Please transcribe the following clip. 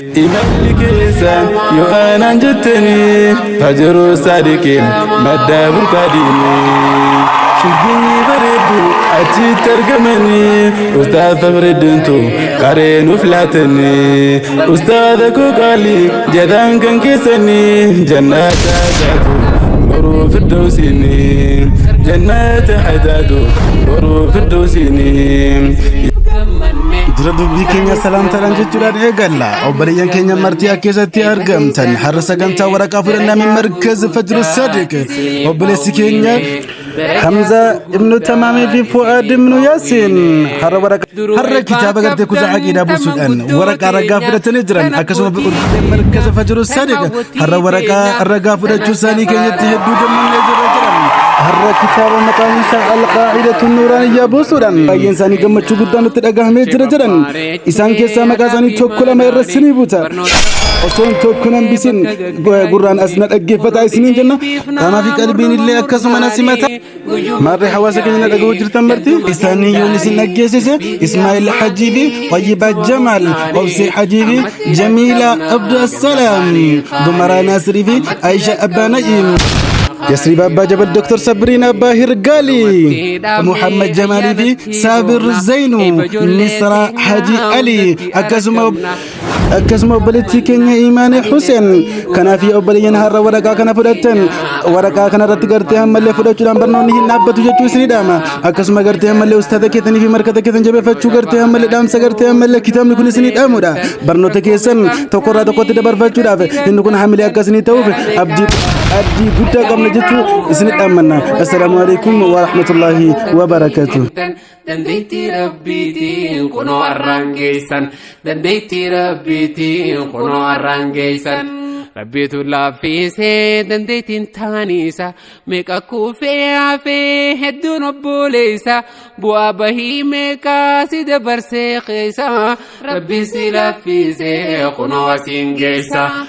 Imalli keessan yoo anaan jettanii fajiruu sadiqiin madda burqaadhiini. Shigginyi bareeddu achitti argamanii ustaaz Fakhreddintu qaree nuuf laatanii. Ustaaza koo qaalii jedhaan kan keessanii jannata taatu boruu firdawsiini. Jannata hataatu boruu firdawsiini. Dura dubbii keenya salaamtaadhaan jechuudhaan eegalla. Obboleeyyan keenya martii akka keessatti argamtan har'a sagantaa waraqaa fudhannaa min markaz Fajru Sadiq. Obboleessi keenya Hamza ibnu Tamaamii fi Fu'aad ibnu Yaasiin har'a waraqaa har'a kitaaba gartee kutaa aqiidaa buusuudhaan waraqaa ragaa fudhatanii jiran akkasuma markaza Fajru Sadiq har'a waraqaa ragaa fudhachuu isaanii keenyatti hedduu gammannee jirra jedhan. Har'a kitaaba maqaan isaa Alqaacidatu Nuuraaniyyaa buusuudhaan baay'een isaanii gammachuu guddaan nutti dhagahamee jira jedhan. Isaan keessaa maqaa isaanii tokko lama irra sinii buuta. Osoon tokko nan bisin gurraan as na dhaggeeffataa isiniin jenna. Qaamaa fi qalbiin illee akkasuma na simata. Maarree hawaasa keenya na dhaga'uu jirtan marti. Isaanii yoon isin dhaggeessise Ismaa'il Hajii fi Tayyibaa Jamaal, Obsee Hajii fi Jamiila Abdusalaam, Dumaraa Naasirii fi Aisha Abbaa Na'iim. Yasriib Abbaa Jabal Dr. Sabriin Abbaa Hirgaali, Muhammad Jamaalii fi Saabir Zaynu, Nisraa Haji Ali, akkasuma obboleettii keenya Imaane Huseen. Kanaaf obboleeyyan har'a waraqaa kana fudhattan waraqaa kana irratti gartee ammallee fudhachuudhaan barnoonni hin dhaabbatu jechuu isinii dhaama. Akkasuma gartee ammallee ustaaza keessanii fi markata keessan jabeeffachuu gartee ammallee dhaamsa gartee ammallee kitaabni kun isinii dhaamudha. Barnoota keessan tokkorraa tokkotti dabarfachuudhaaf inni kun hamilee akka isinii ta'uuf abdii abdii guddaa qabna jechuu isinii dhaammanna. Assalaamu alaikum wa rahmatullahi wa barakatuh. Dandeettii rabbiitiin kunoo arraan geessan, dandeettii rabbiitiin kunoo arraan geessan. Rabbiitu laaffisee dandeettiin taaniisa meeqa kuufee hafee hedduun obboleessa bu'aa bahii meeqa si dabarsee keessa rabbi si laaffisee kunoo asiin geessa.